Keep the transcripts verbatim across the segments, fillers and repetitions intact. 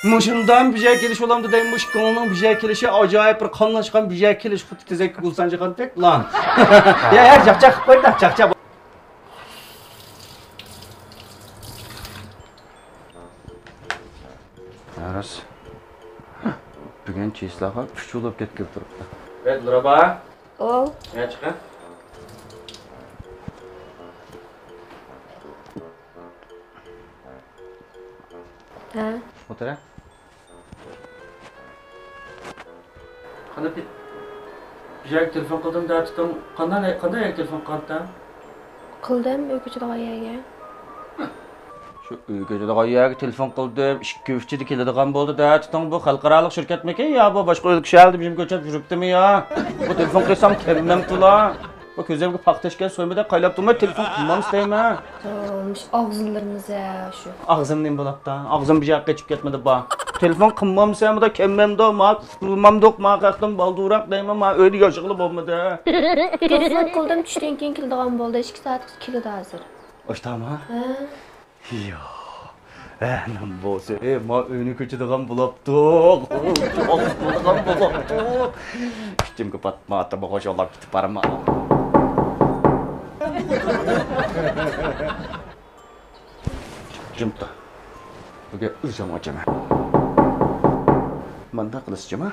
مۇشۇنداق بىر يەرگە كېلىش بولامدۇ دەيمەن، مۇشۇ كۆڭۈلنىڭ بىر يەرگە كېلىشى ئاجايىپ بىر قاملاشقان بىر يەرگە كېلىش، خۇددى تېزەككە گۈل سانجىغاندەك. يا، يا، چاقچاق قىلىپ قويدى، چاقچاق. راست. بۈگۈن چىسلاغا ئۈچ بولۇپ كەتكىلى تۇرۇپتۇ. بەت، لۇرابا. ئو. يا، چىقە. ھە. ئولتۇرە. قانداق پېت-، بۇ يەرگە تېلېفون قىلدىم دە، تۇتۇڭ. قانداق، قانداق يەرگە تېلېفون قىلغانتىڭ؟ قىلدىم، ئۆي كۆچىدىغان يەرگە. شۇ ئۆي كۆچىدىغان يەرگە تېلېفون قىلدىم، ئىككى ئۈچ ئىچىدە كېلىدىغان بولدى دە، تۇتۇڭ. بۇ خەلقئارالىق شىركەتمىكىن يا، بۇ باشقا ئۆلكە شەھەردە بىزنى كۆچۈرۈپ يۈرۈپتىمۇ يا؟ بۇ تېلېفون قىلسام كەلمەمتىلا. بۇ كۆزۈمگە پاختا ئىشكەن سويمىدەك قايلاپ تۇرماي، تېلېفون قىلمامسىز دەيمەن. ئاغزىنلىرىمىز ھە شۇ. ئاغزىم نېمە بولاپتۇ؟ ئاغزىم بۇ ياققا قېچىپ كەتمىدى با. تېلېفون قىلمامسەن، بۇدا كەلمەمدۇ، ما قىلمامدۇق، ما قاقتىن بالدۇراق دەيمەن، ما ئۆيدە ياشىغىلى بولمىدى. تېلېفون قىلدىم، چۈشتىن كېيىن كېلىدىغان بولدى، ئىككى سائەتكە كېلىدۇ ھازىر. ئاشتاما؟ ھە. يا، ئەنەم بولسا، ئە، ما ئۆينى كۆچىدىغان بولاپتۇق. بولىدىغان بولاپتۇق. ئىچىمگە پاتمايتتى، بۇ خوش يوللاپ كېتىپ بارما. جىمتا. بۈگۈن ئۆزۈڭ ئاچىمەن. مانداق قىلىسىچۇما؟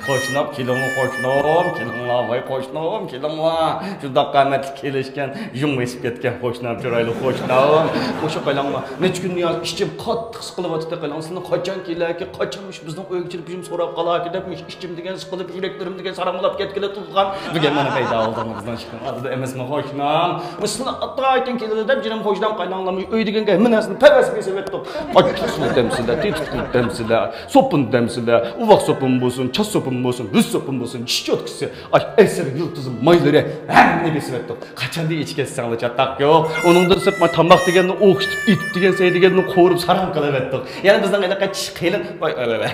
قوشنام، كېلىڭلار، قوشنام، كېلىڭلار، ۋاي، قوشنام، كېلىڭلار. شۇنداق قامەتلىك كېلىشكەن، يۇڭ بېسىپ كەتكەن قوشنام، چىرايلىق قوشنام. قوشۇپ قېلىڭلار. نەچچە كۈندىن بۇيان ئىچىم قاتتىق سىقىلىۋاتىدۇ، قېلىڭ، سىلەرنى قاچان كېلەركى، قاچان مۇشۇ بىزنىڭ ئۆيگە كېلىپ، بىزنى سوراپ قالاركى دەپ، مۇشۇ ئىچىم دېگەن سىقىلىپ، يۈرەكلىرىم دېگەن ساراڭلاپ كەتكىلى تۇرغان. بۈگۈن مانا پەيدا بولدۇڭلار بىزنىڭ ئىشقىلىق ئالدىدا ئەمەسمۇ، قوشنام؟ مۇشۇلار ئاتايىتىن كېلىدۇ دەپ، جېنىم قوشنام، قايناڭلار مۇشۇ ئۆي دېگەنگە ھەممە نەرسىنى پەۋەس بېسىۋەتتۇق. ئاچچىق سۇ دەمسىلە، تېتىق سۇ دەمسىلە، سوپۇن دەمسىلە، ئۇۋاق سوپۇن بولسۇن، چاچ سوپۇن بولسۇن، رۇچ سوپۇن بولسۇن، چىش چوتكىسى، ئاي، ئەسىر يىلتىزى مايلىرى، ھەممىنى بېسىۋەتتۇق. قاچان ئىچكەن ساڭلا چاتاق يوق. ئۇنىڭدىن سىرت، ما تاماق دېگەننى ئوخشىتىپ، ئېتىپ دېگەن، سەي دېگەننى قورۇپ ساراڭ قىلىۋەتتۇق. يەنە بىزنىڭ ھېلىقى چىش قېلىن، ۋاي، ۋاي، ۋاي، ۋاي.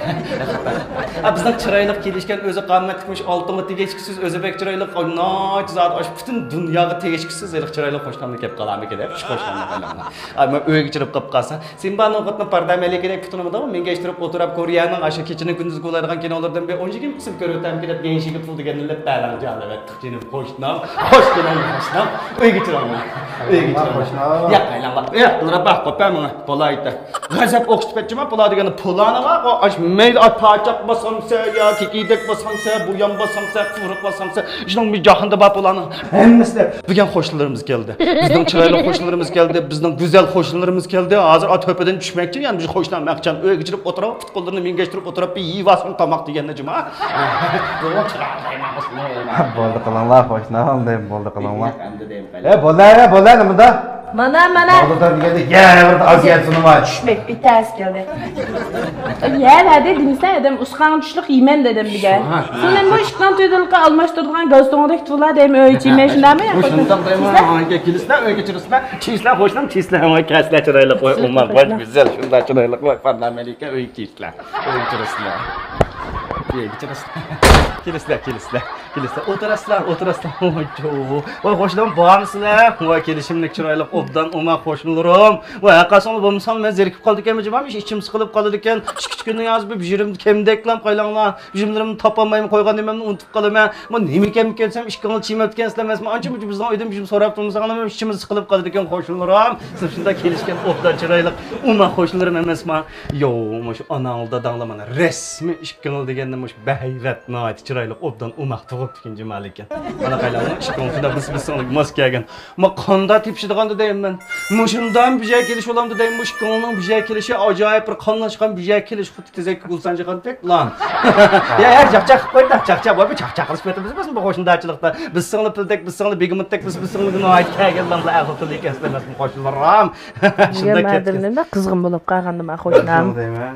ھە، بىزنىڭ چىرايلىق كېلىشكەن ئۆزى قامەتلىك مۇشۇ ئالتۇنغا تېگىشكۈسىز، ئۆزى بەك چىرايلىق، ئاي، ناچىزات، ئاشۇ پۈتۈن دۇنياغا تېگىشكۈسىز ھېلىقى چىرايلىق قوشنامنى كەپ قالامىكىن دەپ، ئىش قوشنامنى قاينامغا. ئاي، مەن ئۆيگە چىرىپ قاپ قالسا، سىمبا نوقۇتنى پاردا مەلىكىدەك پۇتۇنىمدا مىڭگەشتۈرۈپ ئولتۇرۇپ، كورېيەنىڭ ئاشۇ كېچىنى كۈندۈزگە ئۇلايدىغان كىنولىرىدىن بىر ئون يىگىرمە قىسىم كۆرۈۋېتەمكىن دەپ، يەڭشىگە پۇل دېگەننى لەپ بەلەن جالىۋەتتۇق. جېنىم قوشنام، خوش كېلىڭ قوشنام، ئۆيگە چىرايلىق، ئۆيگە چىرايلىق. قوشنام. ياق، ئايلانغان. ياق، بۇلار باق، قوپە ماڭا، پولايتە. غەزەپ ئوخشىتىپ ئەتچىما، پولا دېگەننى پولانىغا، ئاش مەيلى، ئاي پاچاق باسامسە، يا كېكىردەك باسامسە، بۇيان باسامسە، قۇرۇق باسامسە، شۇنىڭ بىر جاھاندا بار پولانىڭ ھەممىسىدە بۈگۈن قوشنىلىرىمىز كەلدى. بىزنىڭ چىرايلىق قوشنىلىرىمىز كەلدى، بىزنىڭ گۈزەل قوشنىلىرىمىز كەلدى. ھازىر ئا تۆپىدىن چۈشمەكچى، يەنە بىز قوشنام مەخچان ئۆيگە چىرىپ ئولتۇرۇپ، پۇت قوللىرىنى مىڭگەشتۈرۈپ ئولتۇرۇپ، بىر يېۋاسۇن تاماق دېگەننى جۇما. بولدى قىلىڭلار، قوشنام دەيمەن، بولدى قىلىڭلار. ئە، بولا، ئە، بولا، نېمىدا؟ مانا، مانا. بالدۇردا دېگەندە، يەنە بىر ئاز يەتسۇنما. چۈشمەك، بىتەس كەلدى. يە، ھەدە دېمىسە، ئادەم ئۇسقاڭ چۈشلۈك يېمەن دېدىم دېگەن. ھە. سىلەر بۇ ئىككىنىڭ تۆدىلىقى ئالماشتۇرىدىغان گاز توڭىدەك تۇلا دەيمەن، ئۆي چىمەن، شۇنداقمۇ؟ مۇشۇنداق دەيمەن، ئۆيگە كېلىسىلەر، ئۆيگە چىرىسىلەر، چىسىلەر، خوشنام، چىسىلەر، ئۆي كەسلەر، چىرايلىق، ئۆي ئوماق، گۈزەل، شۇنداق چىرايلىق، ئۆي پارلامەنلىككە، ئۆيگە كېلىسىلەر. ئۆيگە چىرىسىلەر. ئۆيگە چىرىسىلەر. كېلىسىلەر، كېلىسىلەر. كېلىسىلەر. ئولتۇراسىلەر، ئولتۇراسىلەر. ۋاي، جو. ۋاي، خوشنام، بارمىسىلەر؟ ۋاي، كېلىشىملىك، چىرايلىق، ئوبدان، ئوماق خوشنىلىرىم. ۋاي، ھەققاسىڭلار بولمىساڭلار، مەن زېرىكىپ قالىدىكەنمەن، جۇما، ئىچىم سىقىلىپ قالىدىكەن. ئىككى، ئۈچ كۈندىن ھازىر بىر بېشىمنى كەمدەكلەم قايلاڭلار. بېشىملىرىمنى تاپالمايمەن، قويغان نېمەمنى ئۇنتۇپ قالىمەن. ما نېمىكەن دېسەم، ئىككىڭلار چىمەپتىكەنسىلەر ئەمەسمۇ. ئانچە مۇنچە بىزنىڭ ئۆيدىن بېشىم سوراپ تۇرمىساڭلار، ئىچىمىز سىقىلىپ قالىدىكەن، خوشنىلىرىم. سىز شۇنداق كېلىشكەن ئوبدان، چىرايلىق، ئوماق خوشنىلىرىم ئەمەسما؟ يو، مۇشۇ ئاناڭلا داداڭلا مانا رەسمىي ئىككىڭلا دېگەندە مۇشۇ بەھەيۋەت، ناھايىتى چىرايلىق، ئوبدان، ئوماق تۇغۇپتىكەن جۇمالىكەن. مانا قايلاڭلار، ئىككىڭلار شۇنداق بىر-بىرسىڭلارغا ماس كەلگەن. ما قانداق تېپىشىدىغاندۇ دەيمەن. مۇشۇنداق بىر يەرگە كېلىش بولامدۇ دەيمەن. مۇشۇ ئىككىڭلارنىڭ بىر يەرگە كېلىشى ئاجايىپ بىر قاملاشقان بىر يەرگە كېلىش، خۇددى تېزەككە گۈل سانجىغاندەك. يا، يا، چاقچاق قىلىپ قويدى، چاقچاق. بۇ چاقچاق قىلىش پېتىمىزمۇ بۇ قوشنىدارچىلىقتا. بىز سىڭلى پىلدەك، بىز سىڭلى بېگىمۇتتەك، بىز، بىز سىڭلىگە ناھايىتى كەلگەنلەر ئەھلى تىللىك ئەسلى ئەمەسمۇ قوشنىلىرىم. شۇنداق كەتكەن. نېمە قىزغىن بولۇپ قالغاندىم قوشنام.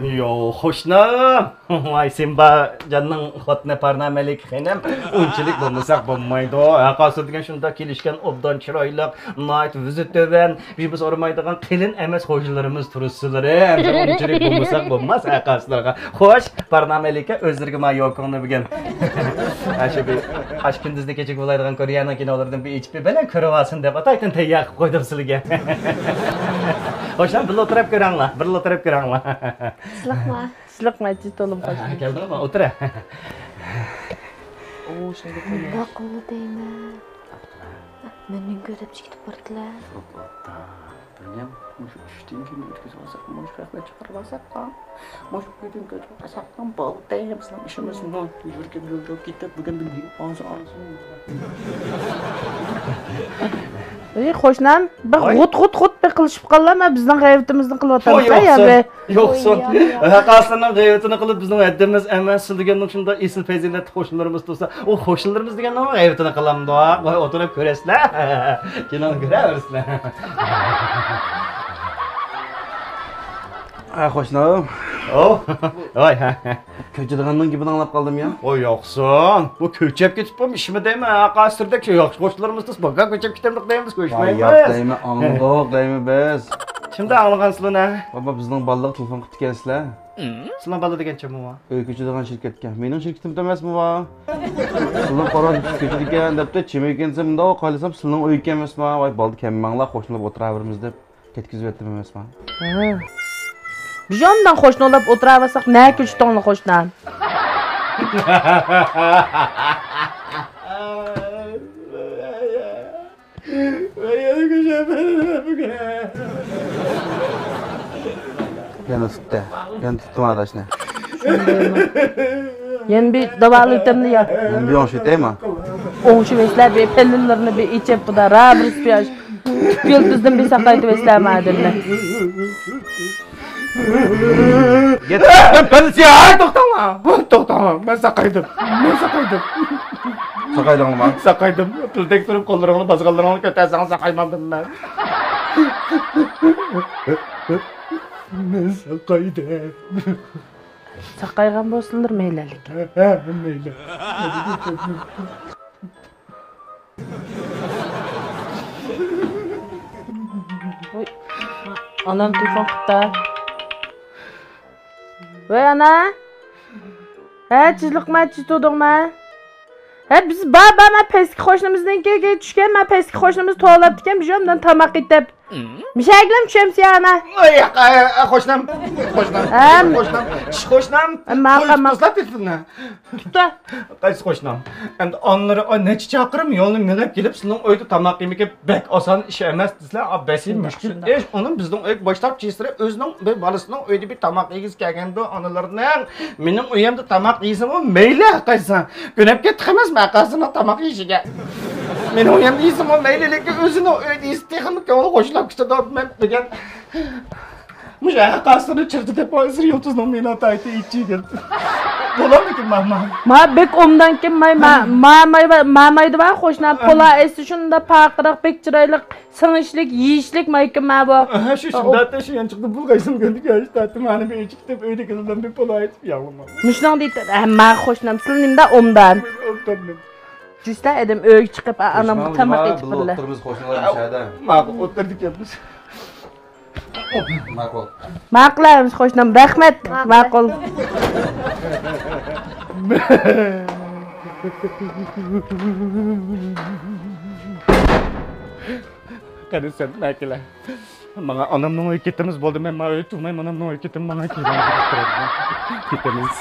يو، قوشنام. ۋاي، سىمبا جاننىڭ خوتۇنى پارنامەلىك خېنىم، ئۇنچىلىك بولمىساق بولمايدۇ. ھەققاسى دېگەن شۇنداق كېلىشكەن، ئوبدان، چىرايلىق، ناھايىتى يۈزى تۆۋەن، بىر بىز ئۇرمايدىغان قېلىن ئەمەس خوشلىرىمىز تۇرسىلىرى. ئەمدى ئۇنچىلىك بولمىساق بولماس ھەققاسىلارغا. خوش، پارنامەلىكە ئۆزلىرىگە ما يوكۇڭنى بۈگۈن. ھە، شۇ بىر قاش كۈندۈزنى كېچىگە بۇلايدىغان كورېيەنىڭ كىنولىرىدىن بىر ئېچىپ بېرىپ بەلەن كۆرۈۋالسۇن دەپ ئاتايتىن تەييار قىلىپ قويدۇم سىلىگە. خوشنام، بىرلا ئولتۇرۇپ كۆرەڭلار، بىرلا ئولتۇرۇپ كۆرەڭلار. سىلىقما؟ سىلىقما، ئەجىز تولۇم خوش. ھە، كەلدىڭىزمۇ؟ ئولتۇرە. ئۇنداق قىلما دەيمەن. مەندىن كۆرۈپ كېتىپ بارىدىلە. بىلمەيمەن، مۇشۇ چۈشتىن كېيىن ئۆتكۈزۈۋالساق، مۇشۇ رەخنە چىقىرىۋالساق، مۇشۇ ئۆيدىن كۆچۈرۈۋالساق بولدى، بىزنىڭ ئىشىمىز. يۈرىكىم يولدا كېتىپ، بۈگۈن بىلمەيمەن، ھازىر، ھازىر. ئەي، خوشنام، بىر غۇت، غۇت، غۇت بىر قىلىشىپ قاللا، مەن بىزنىڭ غەيۋىتىمىزنى قىلىۋاتامسەن يا بىر. يوقسۇن. ھەققاسىنىڭ غەيۋىتىنى قىلىپ، بىزنىڭ ھەددىمىز ئەمەس. سىز دېگەننىڭ شۇنداق ئېسىل پەزىلەتلىك قوشنىلىرىمىز تۇرسا، ئۇ قوشنىلىرىمىز دېگەننىڭ غەيۋىتىنى قىلامدۇ؟ ۋاي، ئولتۇرۇپ كۆرەسىلەر. كىنونى كۆرەۋېرىسىلەر. ھە، قوشنام. ئو، ۋاي، ھە. كۆچىدىغاننىڭ گېپىنى ئاڭلاپ قالدىم يا. ۋاي، يوقسۇن. بۇ كۆچۈپ كېتىپمۇ ئىشمۇ دەيمەن، ھەققاسىدەك شۇ ياخشى قوشنىلىرىمىز تۇرسا، باكا كۆچۈپ كېتەمدۇق دەيمىز، كۆچمەيمىز. ۋاي، ياق دەيمەن، ئاڭلىدۇق دەيمەن بىز. شۇنداق ئاڭلىغانسىلەر نە؟ بابا، بىزنىڭ بالىلىق تېلېفون قىپتىكەنسىلەر. سىلەر بالا دېگەن چېمۇ بار؟ ئۆي كۆچىدىغان شىركەتكە. مېنىڭ شىركىتىمدە ئەمەسمۇ بار؟ سىلەر قارا كۆچىدىكەن دەپتۇ، چېمىكەنسە مۇنداق قايلىسام سىلىنىڭ ئۆيىكەن ئەمەسما؟ ۋاي بالدى كەممەڭلار، قوشنىلاپ ئولتۇراۋېرىمىز دەپ كەتكۈزۈۋەتتىم ئەمەسما؟ بىز ئاندىن قوشنىلاپ ئولتۇراۋەرسەك نە كۆچىتىڭلار قوشنام؟ يەنە تۇتتى. يەنە تۇتتىم ئاداشنى. يەنە بىر داۋالىتىمنى يا. يەنە بىر ئوڭشىتەيما؟ ئوڭشىۋەسلەر بىر پېلىلىرىنى بىر ئېچىپ بۇدا را بىر سۈياش. تۈپ يىلتىزدىن بىر ساقايتىۋەسلەر مادىمنى. يەتتە. مەن پەلسىيە، ھەي، توختاڭلار! توختاڭلار! مەن ساقايدىم! مەن ساقايدىم! ساقايدىڭلارمۇ؟ ساقايدىم! پىلدەك تۇرۇپ قوللىرىڭلارنى بازغانلىرىڭلارنى كۆتەرسەڭلار ساقايمامدىم مەن! مەن ساقايدىم! ساقايغان بولسىلىر مەيلى. ھە، ھە، مەيلى. ۋوي، ئانام تېلېفون قىپتا. ۋوي، ئانا. ھە، چىزلىقما، چىز تۇردۇڭما؟ ھە، بىز بار، بار، مەن پەسكى قوشنىمىزنىڭكىگە چۈشكەن، مەن پەسكى قوشنىمىز توۋلاپتىكەن، بىز ئۇنىڭ تاماق ئېتىپ. مىشەگىلەم چۈشەمسىز يا، ئانا؟ ئاي، ياق، ئاي، ئاي، قوشنام. قوشنام. ھەم. قوشنام. ئىش قوشنام. ماقا، ماقا. تۇتۇپلا تېلېفوننى. تۇتۇپلا. قايسى قوشنام؟ ئەمدى ئانىلىرى، ئاي، نەچچە چاقىرىم يولنى مېڭىپ كېلىپ، سېنىڭ ئۆيدە تاماق يېمىكى بەك ئاسان ئىش ئەمەس دېسىلە، ئا، بەسى مۇشكۈل ئىش. ئۇنىڭ بىزنىڭ ئۆيگە باشلاپ چېسىرى ئۆزىنىڭ بىر بالىسىنىڭ ئۆيدە بىر تاماق يېگۈسى كەلگەندۇ، ئانىلىرىنىڭ. مېنىڭ ئۆيۈمدە تاماق يېسىمۇ مەيلى، قايسى. كۆنۈپ كەتتۇق ئەمەسمۇ، ھەققاسىنىڭ تاماق يېيىشىگە. مېنىڭ ئۆيۈمدە يېسىمۇ مەيلى، لېكىن ئۆزىنىڭ ئۆيىدە يېسە تېخىمۇ كۆڭلى خۇشلاپ كېتىدۇ، مەن دېگەن. مۇشۇ ھەققاسىنى چىرتىدەپ، ھازىر يۇلتۇزنىڭ مېنى ئاتايتتى ئىچىگىن. بولامدىكىن، ماما؟ ما بەك ئومدانكىن، ماي، ما، ماماي، مامايدا بار، قوشنا، پولا ئەسلى شۇنداق پارقىراق، بەك چىرايلىق، سىڭىشلىك، يېيىشلىك مايكىن ما بۇ. ئاھا، شۇ، شۇنداق، شۇ يانچۇقتا بۇلغايسام كۆندۈك، ھەشتاتى مانا بىر ئېچىپ كېتىپ، ئۆيدىكىلەر بىلەن بىر پولا ئېتىپ ياڭلىما. مۇشۇنىڭ دېيىتتى، ھە، ما قوشنام، سىلىنىمدا ئومدان. ئومدانمەن. جۈسلە ئادەم ئۆيگە چىقىپ، ئانامغا تاماق ئېتىپ بىرلە. ئولتۇرىمىز، قوشنىلار مۇشەدە. ماقۇل، ئولتۇردۇق يەپمىز. ماقۇل. ماقۇل ئەمىسە قوشنام، رەھمەت. ماقۇل. قېنى سەن مەكىلە. ماڭا ئانامنىڭ ئۆيىگە كېتىمىز بولدى، مەن ماڭا ئۆي تۇرماي، ئانامنىڭ ئۆيىگە كېتىمىز، ماڭا كېلىڭ. كېتىمىز.